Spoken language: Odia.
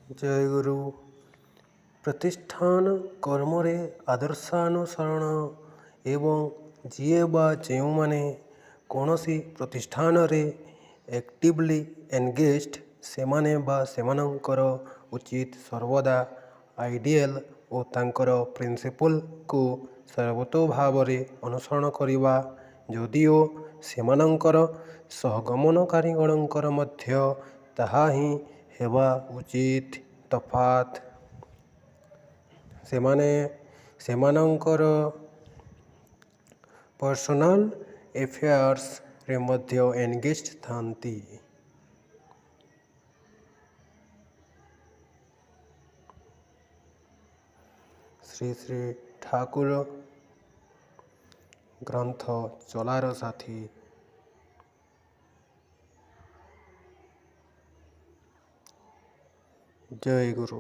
ଜୟଗୁରୁ। ପ୍ରତିଷ୍ଠାନ କର୍ମରେ ଆଦର୍ଶାନୁସରଣ ଏବଂ ଯିଏ ବା ଯେଉଁମାନେ କୌଣସି ପ୍ରତିଷ୍ଠାନରେ ଆକ୍ଟିଭଲି ଏନଗେଜଡ଼୍, ସେମାନେ ବା ସେମାନଙ୍କର ଉଚିତ ସର୍ବଦା ଆଇଡ଼ିଆଲ୍ ଓ ତାଙ୍କର ପ୍ରିନ୍ସିପଲ୍କୁ ସର୍ବତୋଭାବରେ ଅନୁସରଣ କରିବା, ଯଦିଓ ସେମାନଙ୍କର ସହଗମନକାରୀଗଣଙ୍କର ମଧ୍ୟ ତାହା ହିଁ ହେବା ଉଚିତ। ତଫାତ୍, ସେମାନେ ସେମାନଙ୍କର ପର୍ସନାଲ୍ ଏଫେୟାର୍ସରେ ମଧ୍ୟ ଏନଗେଜଡ଼୍ ଥାନ୍ତି। ଶ୍ରୀ ଶ୍ରୀ ଠାକୁର, ଗ୍ରନ୍ଥ ଚଲାର ସାଥୀ। ଜୟ ଗୁରୁ।